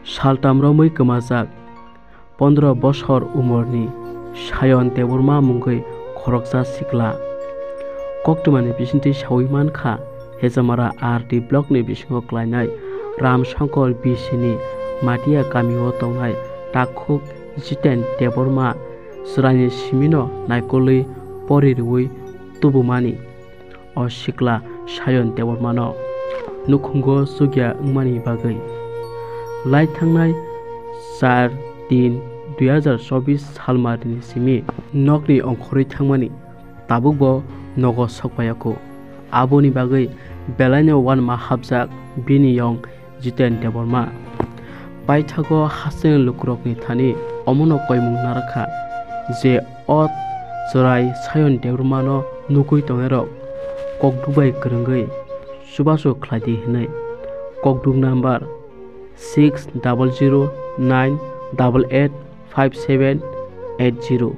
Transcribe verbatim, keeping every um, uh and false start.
Saltam romwi kwmajak pondro bosor umorni Sayon Debbarma mungwi khoroksa sikla. Koktwmani bisingtwi sawi mankha, Hejamara R D blockni bisingo klainai Ram Shankar B C ni Matia kamio tongnai takhuk Jiten Debbarma chwraini simino naikolwi pori rwui tubumani. O sikla Sayon Debbarmano nukhungo chukya wngmani bagwi lai thangnai char tin dui hazar chobis salmarini simi nokni ongkhorwi thangmani tabukbo nogo sokpaiyaku. Aboni bagwi belaino uanma hapjak bini yong Jiten Debbarma. Paithago hasteni lukurokni thani omono koimung narwkha je o chwrai Sayon Debbarmano nugwi tongnairok kokduk bai kwrwngwi chubachu khlaidi hwnwi. Kokduk number six double zero nine double eight five seven eight zero.